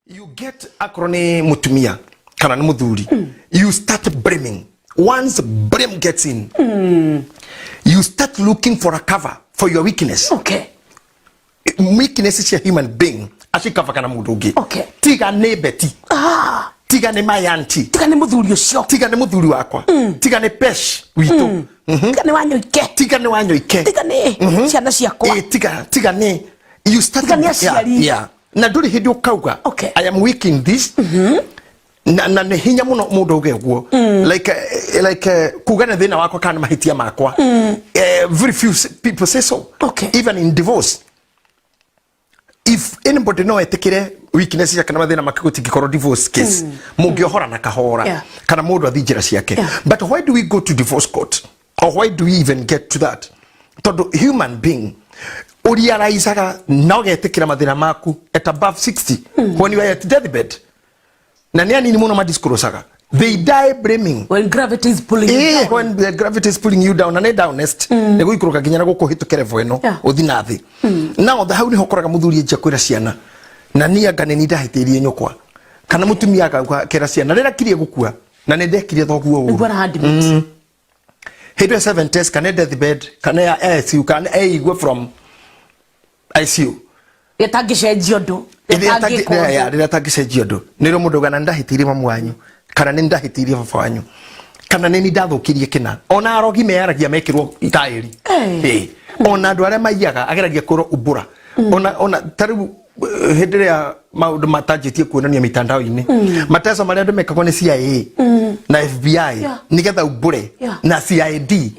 You get akorwo nĩ mũtumia kana nĩ mũthuri, you start blaming. Once blame gets in, you start looking for a cover for your weakness. Weakness cia human being acikava kana mũndũ ũngĩ. Tiga nĩ beti, tiga nĩ my auntie, tiga nĩ mũthuri ũcio, tiga nĩ mũthuri wakwa, tiga nĩ pesh witũ, tiga nĩ wanyoike, tiga nĩ wanyoike, tiga nĩ ciana ciakwa. Eh, tiga nĩ you start. Tiga nĩ aciari. Yeah. Na ndũrĩ hĩndĩ ũkauga, "I am weak in this." Na nĩ hinya mũno mũndũ auge ũguo, like kuga nĩ thĩna wakwa kana nĩ mahĩtia makwa. Very few people say so. Even in divorce, if anybody no etĩkĩre weakness ciake na mathĩna make, gũtingĩkorwo divorce case. Mũngĩohora na kahora kana mũndũ athiĩ njĩra ciake. But why do we go to divorce court, or why do we even get to that? Tondũ human being ũriaraicaga na ũgetĩkĩra mathĩna maku at above 60, when you are at deathbed, na nĩ anini mũno madisclosaga. They die blaming. When gravity is pulling you down. When the gravity is pulling you down, na nĩ downest, nĩ gũikũrũka nginya na gũkũ hĩtũke level ĩno, ũthi na thĩ. Now hau nĩho ũkoraga mũthuri anjia kwĩra ciana, na niĩ anga nĩ ni ndahĩtĩirie nyũkwa, kana mũtumia agakĩra ciana rĩrĩa kirie gũkua, na nĩ ndekire thoguo ũru. Nĩguo araadmit. Hĩndĩ ya 70s kana deathbed kana ya ICU kana eigua from ICU. Gĩtangĩcenjia ũndũ. Rĩrĩa gĩtangĩka ũndũ. Rĩrĩa atangĩcenjia ũndũ, nĩrĩo mũndũ auga, na nĩndahĩtĩirie mamu wanyu, kana nĩ ndahĩtĩirie baba wanyu, kana nĩ ni ndathũkirie kĩna. Ona arogi meyaragia mekĩrwo taĩri. Ona andũ arĩa maiyaga ageragia kwĩrwo umbũra. Ona ta rĩu, hĩndĩ ĩrĩa maũndũ matanjĩtie kuonania mitandao-inĩ, mateso marĩa andũ mekagwo nĩ CIA na FBI nĩgetha umbũre, na CID,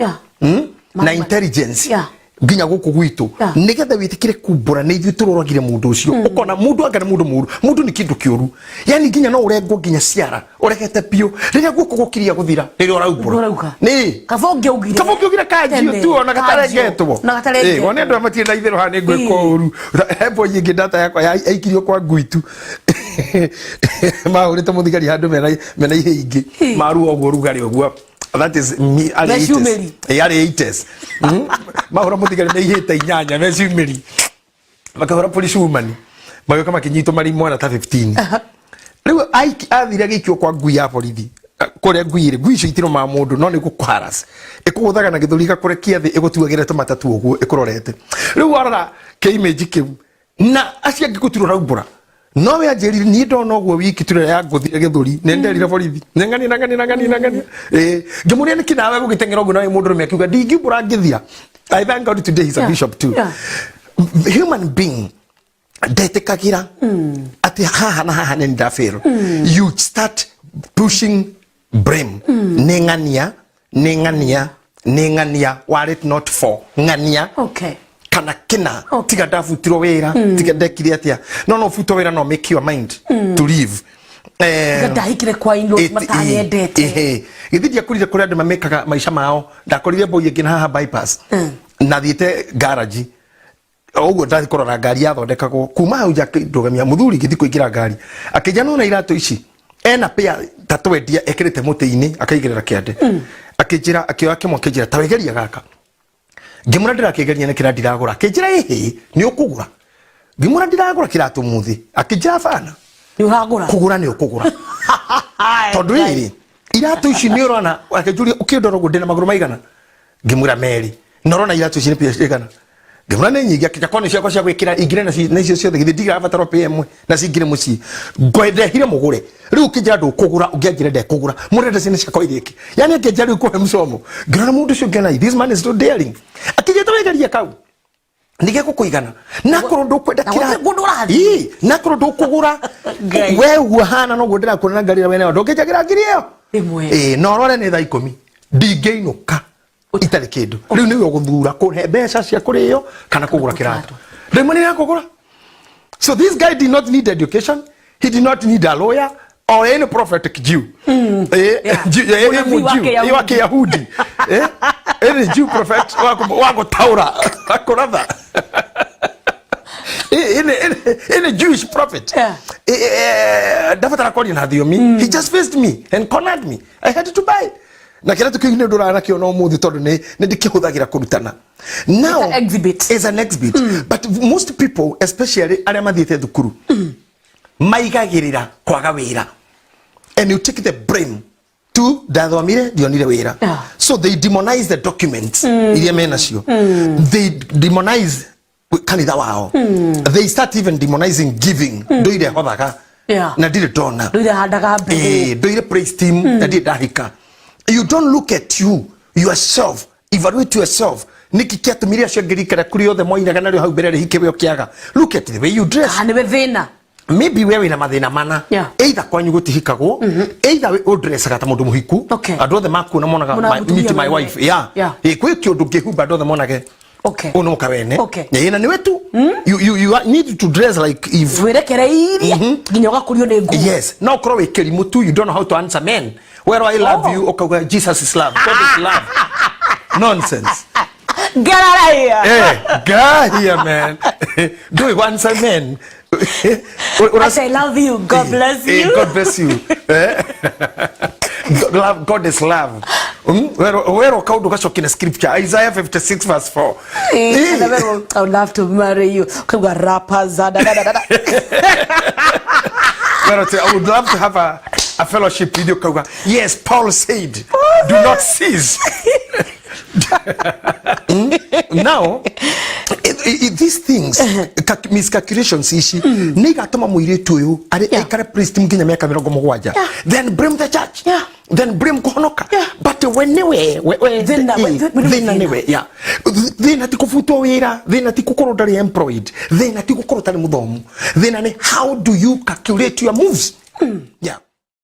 na intelligence, nginya gũkũ gwitũ, nĩgetha wĩtĩkĩre kumbũra nĩ ithuĩ tũroragire mũndũ ũcio. Ũkona mũndũ anga nĩ mũndũ mũru, mũndũ nĩ kĩndũ kĩũru, yani nginya no ũrengwo nginya ciara ũregete biũ rĩrĩa guoko gũkiria gũthira, rĩrĩa ũraumbũra. Ũrauga. Nĩ kaba ũngĩaugire. Kaba ũngĩaugire kanjio tene, tu ona kanjũ, gatarengetwo. na gatarengetwo. Eh, wone andũ arĩa matirĩ na itherũ haha nĩ ngwĩka ũru. He boy ĩngĩ data yakwa yaikirio kwa ngui tu, mahũrĩte mũthigari handũ mena ihĩ ingĩ maruo ũguo rugarĩ ũguo. That is me arĩ 80s. Meciumĩri. Eh, arĩ 80s. Mahũra mũthigari me ihĩte inyanya meciumĩri, makahũra police woman, magĩũka makĩnyitwo marĩ mwana ta 15. Rĩu athire agĩikio kwa ngui ya borithi. Kũrĩa ngui ĩrĩ, ngui icio itirũmaga mũndũ, no nĩ gũkũharas, ĩkũgũthaga na gĩthũri, ĩgakũrekia thĩ, ĩgũtuagĩre tũmatatu ũguo ĩkũrorete. Rĩu warora kĩimĩnji kĩu na acio angĩ, gũtirĩ ũraumbũra. No we anjĩrire niĩ ndona ũguo wiki tu ya ngũthire gĩthũri, nĩ nderire borithi nĩ ng'ania na ng'ania na ng'ania na ng'ania. Ĩĩ, ngĩmũria nĩkĩ nawe gũgĩteng'era ũguo nawe mũndũrũme, akiuga ndingiumbũra ngĩthira. I thank God today he's a bishop too. Human being ndetĩkagĩra atĩ haha na haha nĩ ndafero. You start pushing blame, nĩ ng'ania, nĩ ng'ania, nĩ ng'ania, were it not for ng'ania kana kĩna. Tiga ndabutirwo wĩra, tiga ndekire atĩa. No butwo wĩra no make your mind to leave. Tiga ndahikire kwa in-laws matanyendete. Gĩthi ndiakurire kũrĩa andũ mamĩkaga maica mao. Ndakorire boy ĩngĩ na haha bypass, na thiĩte garage o ũguo, ndathi kũrora ngari yathondekagwo. Kuma hau nja ndũgamia mũthuri, ngĩthi kũingĩra ngari, akĩnja nona iratũ ici ena pĩa ta twendia ekĩrĩte mũtĩ-inĩ, akaigĩrĩra kĩande, akĩnjĩra, akĩoya kĩmwe, akĩnjĩra, "Ta wĩgeria gaka." Ngĩmũra, "Ndĩrakĩgeria nĩkĩ na ndiragũra?" Akĩnjĩra, "Ĩhĩ, nĩ ũkũgũra." Ngĩmũra, "Ndiragũra kĩratũ mũthĩ." Akĩnjĩra, "Bana." Nĩ ũragũra. "Kũgũra nĩ ũkũgũra, tondũ rĩrĩ iratũ ici nĩ ũrona." Akĩnjũria, "Ũkĩndora ũguo, ndĩna magũrũ maigana?" Ngĩmwĩra, "Merĩ." "Na ũrona iratũ ici nĩ pĩa cigana?" Ngĩmwĩra, "Nĩ nyingĩ." Akĩnja, "Korwo nĩ ciakwa cia gwĩkĩra ingire na icio ciothe, githĩ ndigirabatara pĩa ĩmwe na cingire mũciĩ ndehire mũgũre? Rĩu ũkĩnjĩra ndũkũgũra, ũngĩanjĩra ndekũgũra, mũrenda ciana ciakwa irĩke." Yani akĩnjĩra rĩu kũhe mcomo. Ngĩrora mũndũ ũcio, ngĩona this man is so daring. Akĩnjĩra, "Wegeria kau nĩgegũkũigana, nakorwo ndũkwenda." Na gũtirĩ kũndũ ũrathiĩ. Ii, nakorwo ndũkũgũra. Ngai. We ũguo hana noguo ndĩrakuona na ngari ĩrĩa wĩnayo, ndũngĩnjagĩra ngiri ĩyo ĩmwe. Ĩĩ, na ũrore nĩ thaa 10, ndingĩinũka itarĩ kĩndũ. Rĩu nĩwe ũgũthura kũhe mbeca cia kũrĩo kana kũgũra kĩratũ. Rĩmwe nĩ kũgũra. So this guy did not need education, he did not need a lawyer or any prophetic Jew. Mũnabii wa Jew, Kĩyahudi. Wa Kĩyahudi. Any Jew prophet wa gũtaũra, wa kũratha. Any Jewish prophet. Ndabatara kwaria na thiomi. He just faced me and cornered me. I had to buy. Na kĩratũ kĩu nĩ ũndũ ũrana na ũmũthĩ, tondũ nĩ ndĩkĩhũthagĩra kũrutana. Now, It's an exhibit. It's an exhibit. But most people, especially arĩa mathiĩte thukuru, Maigagĩrĩra kwaga wĩra, and you take the blame tu, ndathomire, ndionire wĩra. So they demonize the documents iria menacio, they demonize kanitha wao, they start even demonizing giving, ndoire hothaga na ndirĩ ndona. Ndũire handaga mbegũ. Eh, ndoire praise team na ndirĩ ndahika. You don't look at you yourself, evaluate yourself, niki kĩatũmire acio angĩ rika rĩaku rĩothe moinaga narĩo hau mbere rĩhike we ũkĩaga. Look at the way you dress. Kana nĩwe thĩna. Maybe we wina mathina mana. Either kwanyu gutihikagwo, either we udressaga ta mundu muhiku. Andu othe makuona monaga Monaga mũtumia meet my mwene. wife, yeah. Kwi kiundu ngihumba andu othe monage uyu no kawene. Na niwe tu you need to dress like if Wĩrekereirie nginya ũgakũrio nĩ nguo. Yes, no ukorwo wi kirimu tu, you don't know how to answer men. Where I love you, ukauga Jesus is love, God is love, nonsense. Get out of here. Eh, get here, man. Do you answer men? I say love you, God bless you. God bless you. Eh? God, love, God is love. Wero kaundu gacokie na scripture Isaiah 56 verse 4. And I would love to marry you. Ukauga rapa za da da da da. Wero te, I would love to have a fellowship with you. Kauga, yes, Paul said, do not cease. Now, these things, miscalculations ici nä igatåma må irä tu å yå arä aikare priest nginya mä aka 70, then blame the church, then blame kũhonoka. But we nĩwe Thĩna, thĩna nĩwe, yeah. Thĩna ti kũbutwo wĩra, thĩna ti gũkorwo ũtarĩ employed, thĩna ti gũkorwo ũtarĩ mũthomu, thĩna nĩ how do you calculate your moves, yeah.